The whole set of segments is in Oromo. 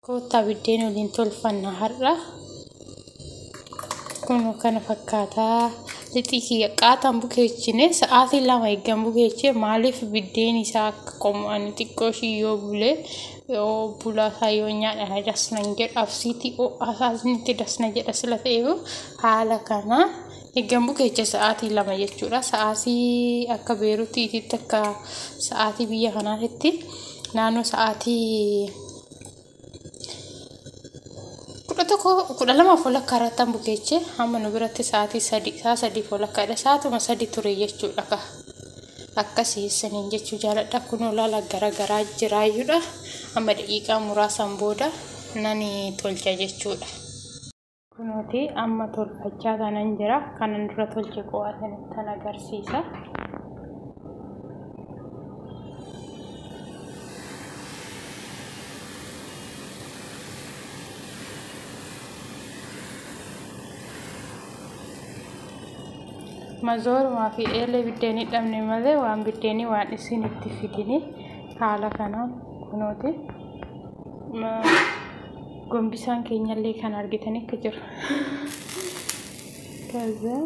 Koottaa biddeen waliin tolfanna har'a. Kun kana fakkaataa lixii kiyya qaataan bukeechine sa'aatii 2 eeggan bukeechee maaliif biddeen isaa akka qomu ani xiqqoo ishii yoo bule yoo bulaa isaa yoo nyaadha dasnan jedhu absiitii ho'aa isaanitti dasna jedha sila ta'eef haala kana eeggan bukeeche sa'aatii 2 jechuudha. Sa'aatii akka Beeruutiitti akka sa'aatii biyya kanaatitti naannoo sa'aatii 11 12 walakkaa irratti bukeeche hamma nu biratti sa'aatii 3 sa'a 3 walakkaadha. Sa'aatuma 3 ture jechuudha ka. Akkasii isiniin jechuu jaaladha. Kunoo laala garagaraa jiraayyuudha. Amma daqiiqaa muraasaan booda nani tolcha jechuudha. Kunooti amma tolfachaa kanan jira. Kanan dura tolche qo'aa tan agarsiisa. Mazoorumaa fi eelee biddeenii dhabne malee waan biddeenii waan isin itti fidini haala kanaan kunooti. Gombisaan keenyallee kan argitanii akka jiru. Kaza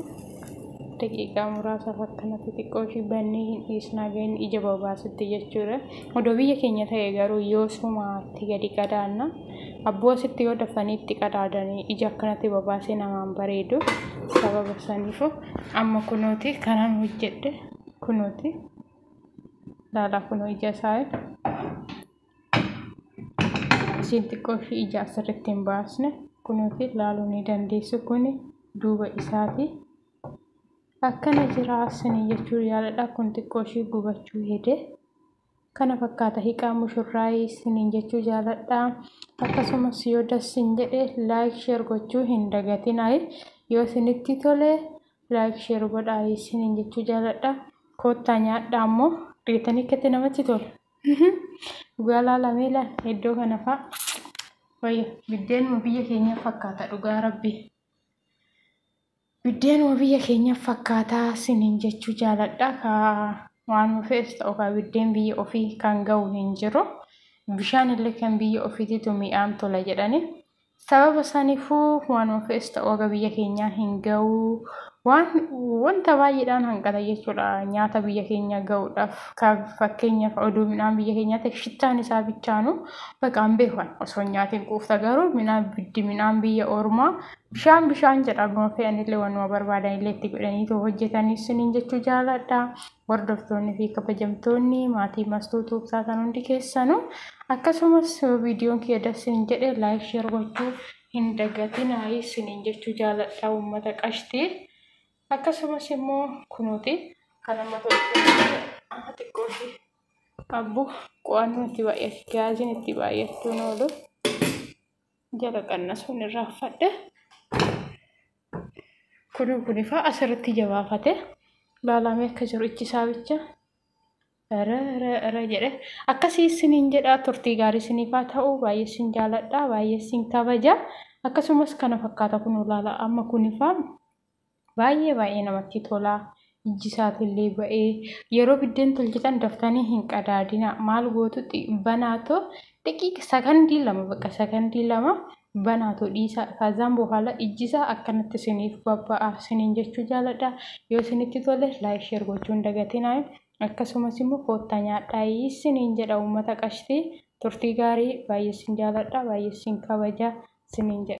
daqiiqaa muraasaaf akkanatti xiqqoo ishii bannee hin dhiisnaa ga'in ija babaasutti jechuudha. Odoo biyya keenya ta'e garuu yoo sumaatti gadi qadaanna. Abboo asitti yoo dafanii itti qadaadanii ija akkanatti babaasee namaan bareedu. Sababa saniifu amma kunooti kanaan hojjedhe kunooti. Laalaa kunoo ija isaa. Isiin xiqqoo ishii ija asirratti hin baasne kunooti laaluu ni dandeessu. Kuni duuba isaati. Akkana jira isinii jechuu jaaladha. Kun xiqqoo ishii gubachuu hede. Kana fakkaata hiikaa mushurraayii isiniin jechuu jaaladha. Akkasumas yoo dassin jedhe like share gochuu hin dagatinaa. Yoo isinitti tole like share godhaa isiniin jechuu jaaladha. Koottaa nyaadhaa immoo argitanii akkatti namatti tola. Dhugaa laalamee laal iddoo kana fa'a. Wayya biddeenuma biyya keenya fakkaata dhugaa rabbi. Biddeenuma biyya keenya fakkaataa isiniin jechuu jaaladha. Ka waan fe'es ta'u ka biddeen biyya ofii kan ga'u hin jiru. Bishaan illee kan biyya ofiititu mi'aan tola jedhani. Sababa saniifuu waanuma fe'es ta'u haga biyya keenyaa hin ga'u. Waan wanta baay'eedhaan hanqata jechuudha nyaata biyya keenya ga'uudhaaf. Fakkeenyaaf oduu midhaan biyya keenyaa ta'e shittaan isaa bichaanu bakka hin beekan osoo hin nyaatiin quufta garuu midhaan biddi midhaan biyya ormaa bishaan bishaan jedha akkuma fe'anillee waanuma barbaadanillee itti godhaniitu hojjetanii isiniin jechuu jaaladha. Hordoftoonni fi kabajamtoonni maatii Mastuu Tuubsaa kan hundi keessanuu akkasumas viidiyoon kiyya dassin jedhe like share gochuu hin dagatinaa isiniin jechuu jaaladha uummata qashtii. Akkasumas immoo kunuuti kan amma tolchee xiqqoo ishee abbu qo'annoo itti baay'atu gaaziin itti baay'achuun oolu jala qannasuun irraanfadhe. Kunuu kunifaa asirratti jabaafate laalamee akka jiru ichi isaa bicha ra jedhe akkasii isiniin jedha. Turtii gaarii isiniif haa ta'u. Baay'ee isin jaaladha, baay'ee isin kabaja. Akkasumas kana fakkaata kun laala amma kunifaa baay'ee baay'ee namatti tola. Ijji isaatillee ba'ee yeroo biddeen tolchitan daftanii hin qadaadina. Maal gootu banaatoo daqiiqa sakandii 2 bakka sakandii 2 banaatoo dhiisa. Kaazaan boohala ijji isaa akkanatti isiniif babba'a isiniin jechuu jaaladha. Yoo isinitti tole like share gochuu hin dagatinaa. Akkasumas immoo koottaa nyaadhaa isiniin jedha uummata qashtii. Turtii gaarii, baay'ee isin jaaladha, baay'ee isin kabaja isiniin jedha.